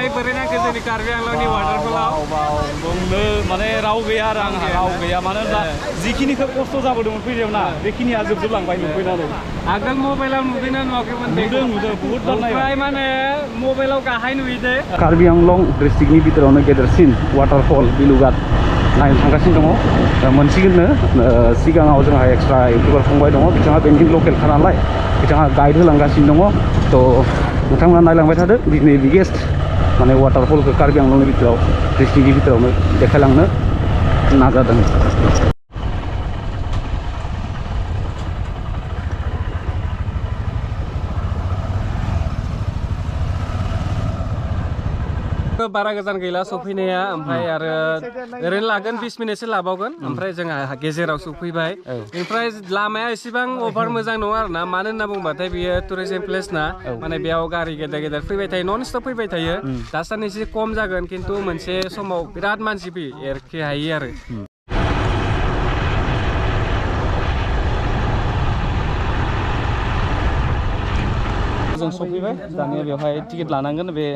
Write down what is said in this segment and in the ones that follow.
फंबाय बोरै नांखो जोंनि कार्बि आंलंनि वाटारफलाव बुंनो माने राव गैया आरो आंहा राव गैया मानो होनब्ला जिखिनिखौ खस्थ' जाबोदोंमोन फैनायाव ना बेखिनिया जोबजोबलांबाय नुफैनानै आगोल मबाइलाव नुदोंना नुवाखैमोन नुदों बुहुत बार ओमफ्राय माने मबाइलाव गाहाय नुयोदे कार्बि आंलं डिस्ट्रिक्टनि बिथोरावनो गेदेरसिन वाटारफल बेलुघाट नायनो थांगासिनो दङ मोनसिगोननो सिगाङाव जोंहा एक्सट्रा इउटिउबार फंबाय दङ बिथाङा बेनि लकेलखा नालाय बिथाङा गाइड होलांगासिनो दङ थ' नोंथांमोना नायलांबाय थादो दिनै बिगेस्ट माने वाटारफलखौ कार्बि आंलंनि बिथोराव डिस्ट्रिक्टनि बिथोरावनो देखायलांनो नाजादों बारा गोजान गैला सफैनाया ओमफ्राय आरो ओरैनो लागोन 20 मिनिटसो लाबावगोन ओमफ्राय जोंहा गेजेराव सफैबाय ओमफ्राय लामाया एसेबां अभार मोजां नङा आरोना मानो होनना बुंबाथाय बेयो टुरिजम प्लेस ना माने बेयाव गारि गेदेर गेदेर फैबाय थायो नन स्टप फैबाय थायो दासान्दि एसे खम जागोन खिन्थु मोनसे समाव बिराद मानसि फैयो एरखे हायो आरो जों सफैबाय दानिया बेवहाय टिकेट लानांगोन बे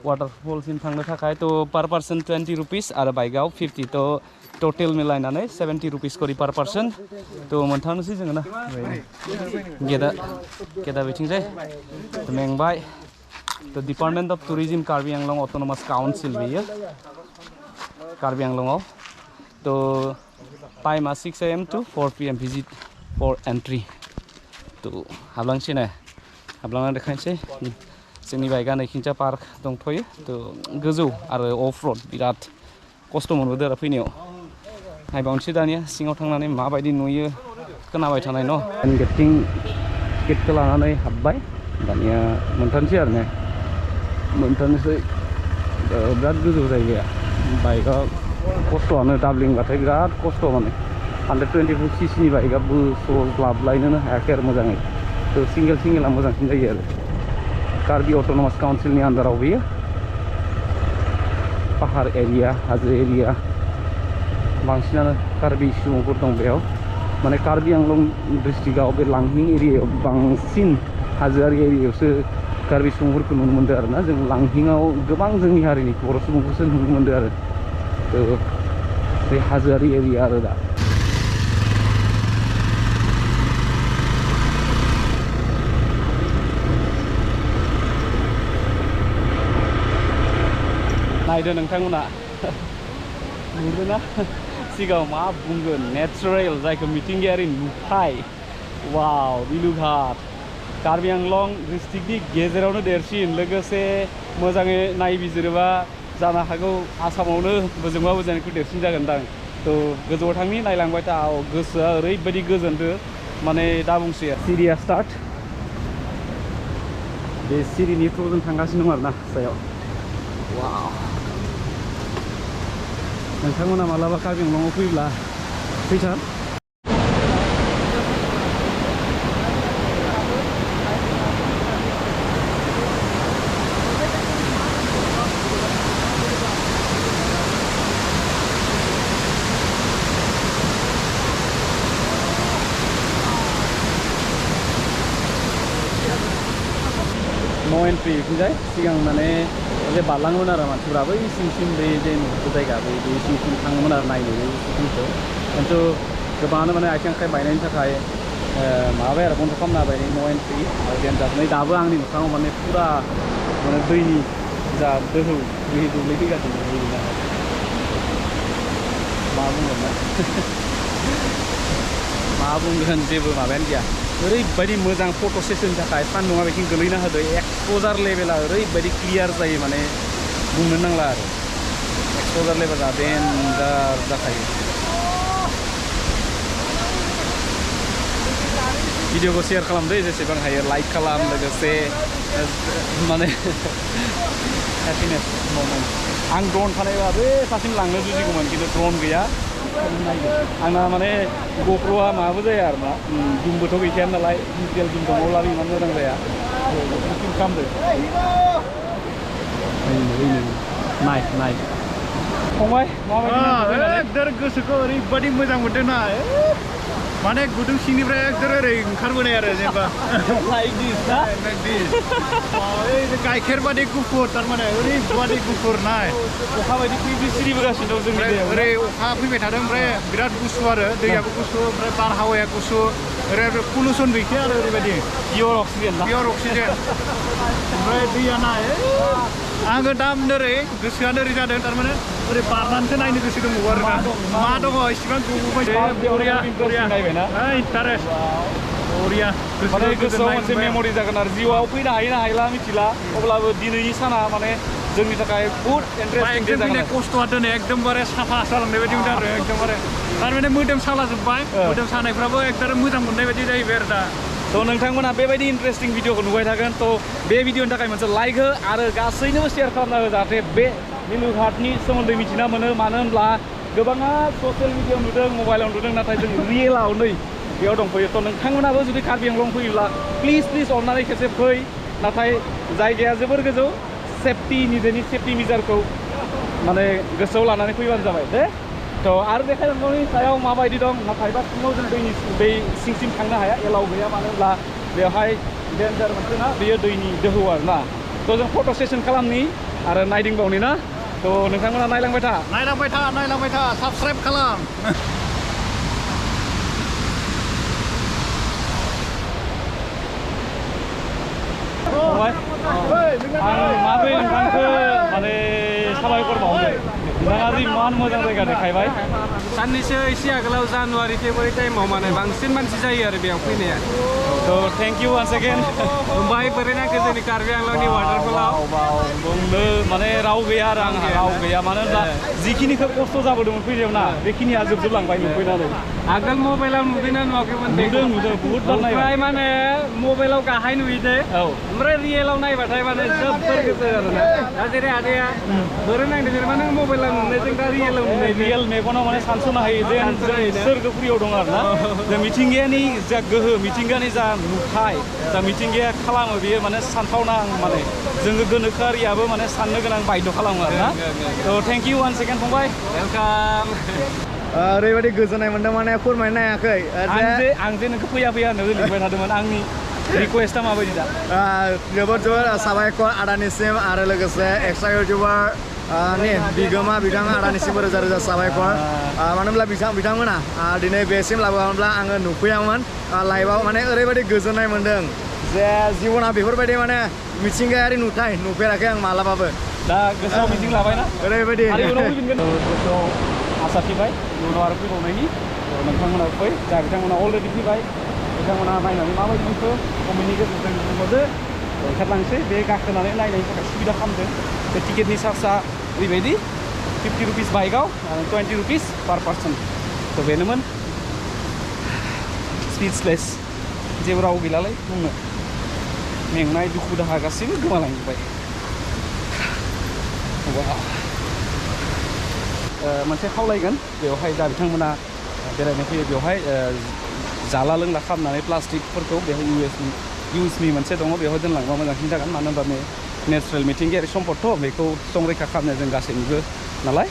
वाटारफलसिम थांनो थाखाय थ' पार पार्सन 20 रुपिस आरो बाइकआव 50 थ' टटेल मिलायनानै 70 रुपिस करि पार पार्सन थ' मोनथामनोसै जोङो ना गेदा बिथिंजाय मेंबाय थ' department of tourism Karbi Anglong autonomous council बेयो कार्बि आंलंआव थ' टाइमा 6 AM to 4 PM visit for entry थ' हाबलांसै ना हाबलांना देखायनोसै जोंनि बाइकआ नैखिनजा पार्क दंथ'यो थ' गोजौ आरो अफ रड बिराद खस्थ' मोनबोदों आरो फैनायाव नायबावनोसै दानिया सिङाव थांनानै माबायदि नुयो खोनाबाय थानाय न' टिकेटखौ लानानै हाबबाय दानिया मोनथारनोसै आरो ने मोनथारनोसै बिराद गोजौ जायगाया बाइकआ खस्थ'आनो डाबलिंबाथाय बिराद खस्थ' माने 125 cc बाइकआ बोसलाबलायनोनो हायाखै आरो मोजाङै थ' सिंगेला मोजांसिन जायो आरो कार्बि अट'नमास काउन्सिलनि आन्दाराव बेयो पाहार एरिया हाजो एरिया बांसिनानो कार्बि सुबुंफोर दं बेयाव माने कार्बि आंलं डिस्ट्रिक्टआव बे लांहिं एरियायाव बांसिन हाजोआरि एरियायावसो कार्बि सुबुंफोरखौ नुनो मोनदों आरोना जों लांहिंआव गोबां जोंनि हारिनि बर' सुबुंखौसो नुनो मोनदों आरो थ' बे हाजोआरि एरिया आरो दा नायदो नोंथांमोना नुदोंना सिगाङाव मा बुंगोन नेचारेल जायखौ मिथिंगायारि नुथाय वाव बेलुघाट कार्बि आंलं डिस्ट्रिक्टनि गेजेरावनो देरसिन लोगोसे मोजाङै नायबिजिरोबा जानो हागौ आसामावनो बोजोंबा बोजोंनिख्रुइ देरसिन जागोनदां थ' गोजौआव थांनि नायलांबाय था गोसोआ ओरैबायदि गोजोनदो माने दा बुंसै सिरिया स्टार्ट बे सिरिनि थ्रुजों जों थांगासिनो दं आरोना सायाव वाव नोंथांमोना मालाबा कार्बि आंलंआव फैब्ला फैथार नो एन्ट्रि फैजाय सिगां माने जे बारलाङोमोन आरो मानसिफ्रा बै सिंसिम बे जे नुथाय जायगा बे सिंसिम थाङोमोन आरो नायनो बे सिंखौ खिन्थु गोबाङानो माने आथिं आखाइ बायनायनि थाखाय माबाबाय आरो बन्द' खालामना होबाय नो एन्ट्रि आरो देन्जार नै दाबो आंनि मोखाङाव माने फुरा माने दैनि जा दोहौ दुब्लैफैगासिनो मा बुंगोन ना मा बुंगोन जेबो माबायानो गैया ओरैबायदि मोजां फट' सेसननि थाखाय सान्दुङा बेथिं गोलैना होदो एक्सप'जार लेभेला ओरैबायदि क्लियार जायो माने बुंनो नांला आरो एक्सप'जार लेभेला देन्जार जाखायो भिडिअखौ शेयार खालामदो जेसेबां हायो लाइक खालाम लोगोसे माने हेपिनेस ममेन्ट आं ड्रन थानायबा बे सासेम लांनो जुजिगौमोन खिन्थु ड्रन गैया आंना माने ग'प्र'आ माबो जाया आरो ना जुमबोथ' गैखाया नालाय डिजिटेल जुम दङब्ला इमान मोजां जाया जुम खालामदो नाय फंबाय माबायदि गोसोखौ ओरैबायदि मोजां मोनदों ना माने गुदुं सिंनिफ्राय एकदम ओरै ओंखारबोनाय आरो जेनेबा गाइखेर बादि गुफुर थारमाने ओरैबादि गुफुर नाय अखा बायदि फ्रि सिरिबोगासिनो दं जोंनि दैयाव ओरै अखा फैबाय थादों ओमफ्राय बिराद गुसु आरो दैयाबो गुसु ओमफ्राय बारहावाया गुसु ओरै पलुसन गैखाया आरो ओरैबायदि पियर अक्सिजेन ना पियर अक्सिजेन ओमफ्राय दैया नाय आङो दा ओरै गोसोआनो ओरै जादों थारमाने ओरै बारनानैसो नायनो गोसो दंबावो आरो मा दङ इसिबां गोबावबाय बरिया बरिया नायबायना इन्टारेस्ट बरिया माने गोसोआव मोनसे मेमरि जागोन आरो जिउआव फैनो हायो ना हायला मिथिला अब्लाबो दिनैनि साना माने जोंनि थाखाय बहुत इन्टारेस्टिं डे जागोन खस्थ'आ दिनै एकदमबारे साफा जालांनाय बायदि मोनदों आरो एकदमबारे थारमाने मोदोम सालाजोब्बाय मोदोम सानायफ्राबो एकदम मोजां मोननाय बायदि जाहैबाय आरो दा तो नोंथांमोना बेबायदि इन्टारेस्टिं भिडिअखौ नुबाय थागोन तो बे भिडिअनि थाखाय मोनसे लाइक हो आरो गासैनोबो शेयार खालामना हो जाहाथे बे भेलुघाटनि सोमोन्दै मिथिना मोनो मानो होनब्ला गोबाङा ससियेल मिडियायाव नुदों मबाइलाव नुदों नाथाय जों रियेलाव नै बेयाव दंफैयो तो नोंथांमोनाबो जुदि कार्बि आंलं फैयोब्ला प्लिज अननानै खेबसे फै नाथाय जायगाया जोबोर गोजौ सेफटि निजेनि सेफटि मेजारखौ माने गोसोआव लानानै फैबानो जाबाय दे तो आरो देखायलांनायनि सायाव माबायदि दं नाथायबा सिङाव जों दै सिंसिम थांनो हाया एलाव गैया मानो होनब्ला बेवहाय डेन्जार मोनसे ना बेयो दैनि दोहौ आरो ना तो जों फट' सेसन खालामनि आरो नायदिंबावनि ना तो नोंथांमोना नायलांबाय था साबस्क्राइब खालाम आं माब्रै नोंथांखौ माने साबायखर बावबाय नोंथाङा जि इमान मोजां जायगा देखायबाय साननैसो एसे आगोलाव जानुवारि फेब्रुवारि टाइमाव माने बांसिन मानसि जायो आरो बेयाव फैनाया तो थेंक इउ वान्स अगेन ओमफ्राय बोरै नांगौ जोंनि कार्बि आंलंनि वाटारफलाव बुंनो माने राव गैया आरो आंहा राव गैया मानो होनब्ला जिखिनिखौ खस्थ' जाबोदोंमोन फैनायाव ना बेखिनिया जोबजोबलांबाय नुफैनानै आगोल मबाइलाव नुदोंना नुवाखैमोन नुदों बुहुत बार ओमफ्राय माने मबाइलाव गाहाय नुयोदे ओमफ्राय रियेलाव नायबाथाय माने जोबोर गोजोन आरोना दा जेरै आदाया बोरै नांदों जेनेबा नों मबाइलाव नुनायजों दा रियेलाव नुनाय रियेल मेगनाव माने सानस'नो हायो जे सोरगोफुरियाव दं आरो ना जों मिथिंगायानि जा गोहो मिथिंगानि जा नुथाय जा मिथिंगाया खालामो बेयो माने सानथावना माने जोङो गोनोखोआरियाबो माने साननो गोनां बायद' खालामो आरो ना तो थेंक इउ वान सेकेन्ड फंबाय वेलकाम ओरैबायदि गोजोननाय मोनदों माने फोरमायनो हायाखै आं जे नोंखौ फैया होननो लिंबाय थादोंमोन आंनि रिक्वेस्टआ माबायदि दा जोबोद साबायखर आदानिसिम आरो लोगोसे एक्सट्रा इउटिउबार नि बिगोमा बिथां आदानिसिमबो रोजा रोजा साबायखर मानो होनब्ला बिथांमोना दिनै बेसिम लाबोआमोनब्ला आङो नुफैयामोन लाइभआव माने ओरैबायदि गोजोननाय मोनदों जे जिबना बेफोरबायदि माने मिथिंगायारि नुथाय नुफेराखै आं मालाबाबो दा गोसोआव मिजिं लाबायना ओरैबायदि आसा थिबाय इयुनाव आरो फैबावनायनि नोंथांमोना फै जा बिथांमोना अलरेडि फैबाय बिथांमोना नायनानै माबायदि मोनखो कमेन्टनि गेजेरजों बुंहरदो ओंखारलांसै बे गाखोनानै नायनायनि थाखाय सुबिदा खालामदों बे टिकेटनि चार्जआ ओरैबायदि 50 रुपिस बाइकआव आरो 20 रुपिस पार पार्सन तो बेनोमोन स्पिचलेस जेबो राव गैलालाय बुंनो मेंनाय दुखु दाहा गासैबो गोमालांजोब्बाय मोनसे खावलायगोन बेवहाय जा बिथांमोना बेरायनो फैयो बेवहाय जाला लोंला खालामनानै प्लास्टिकफोरखौ बेहाय इउसनि मोनसे दङ बेवहाय दोनलांबा मोजांसिन जागोन मानो होनबा नेचारेल मिथिंगायारि सम्पदथ' बेखौ संरैखा खालामनो जों गासैनिबो नालाय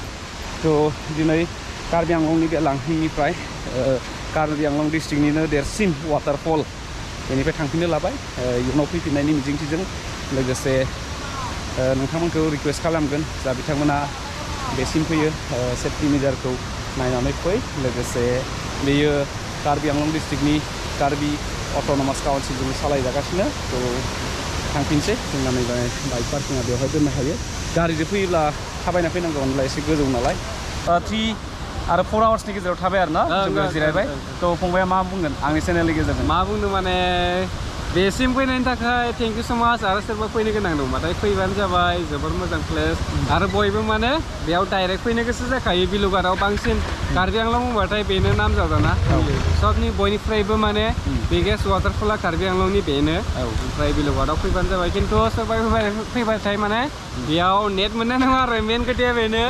तो दिनै कार्बि आंलंनि बे लांहिनिफ्राय कार्बि आंलं डिस्ट्रिक्टनिनो देरसिन वाटारफल बेनिफ्राय थांफिननो लाबाय इयुनाव फैफिननायनि मिजिंथिजों लोगोसे नोंथांमोनखौ रिक्वेस्ट खालामगोन जा बिथांमोना बेसिम फैयो सेफटि मेजारखौ नायनानै फै लोगोसे बेयो कार्बि आंलं डिस्ट्रिक्टनि कार्बि अट'नमास काउन्सिलजों सालायजागासिनो तो थांफिनसै जोंना नैबे बाइक पार्किंआ बेवहाय दोननो हायो गारिजों फैयोब्ला थाबायना फैनांगौ होनब्ला एसे गोजौ नालाय 3 आरो 4 आवार्सनि गेजेराव थाबाय आरो ना जोङो जिरायबाय तो फंबाया मा बुंगोन आंनि चेनेलनि गेजेरजों मा बुंनो माने बेसिम फैनायनि थाखाय थेंक इउ स' माच आरो सोरबा फैनो गोनां दंबाथाय फैबानो जाबाय जोबोर मोजां प्लेस आरो बयबो माने बेयाव डाइरेक्ट फैनो गोसो जाखायो भेलुघाटआव बांसिन कार्बि आंलं बुंबाथाय बेनो नामजादाना सबनि बयनिफ्रायबो माने बिगेस्ट वाटारफला कार्बि आंलंनि बेनो ओमफ्राय भेलुघाटआव फैबानो जाबाय खिन्थु सोरबा फैबाथाय माने बेयाव नेट मोननाय नङा आरो मेन खोथाया बेनो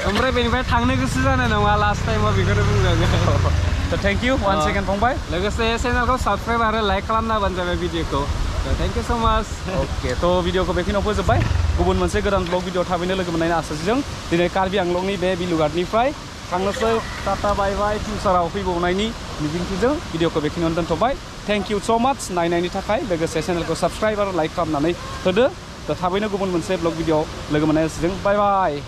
ओमफ्राय बेनिफ्राय थांनो गोसो जानाय नङा लास्ट टाइमाव बेखौनो बुंजागोन तो थेंक इउ वान सेकेन्ड फंबाय लोगोसे चेनेलखौ साबस्क्राइब आरो लाइक खालामना होबानो जाबाय भिडिअखौ थेंक इउ स' माच अके तो भिडिअखौ बेखिनियाव फोजोबबाय गुबुन मोनसे गोदान ब्लग भिडिअ थाबैनो लोगो मोननायनि आसाजों दिनै कार्बि आंलंनि बे भेलुघाटनिफ्राय थांनोसै टाटा बाय बाय फिउचाराव फैबावनायनि मिजिंथिजों भिडिअखौ बेखिनियावनो दोनथ'बाय थेंक इउ स' माच नायनायनि थाखाय लोगोसे चेनेलखौ साबस्क्राइब आरो लाइक खालामनानै होदो दा थाबैनो गुबुन मोनसे ब्लग भिडिअ लोगो मोननायजों बाय बाय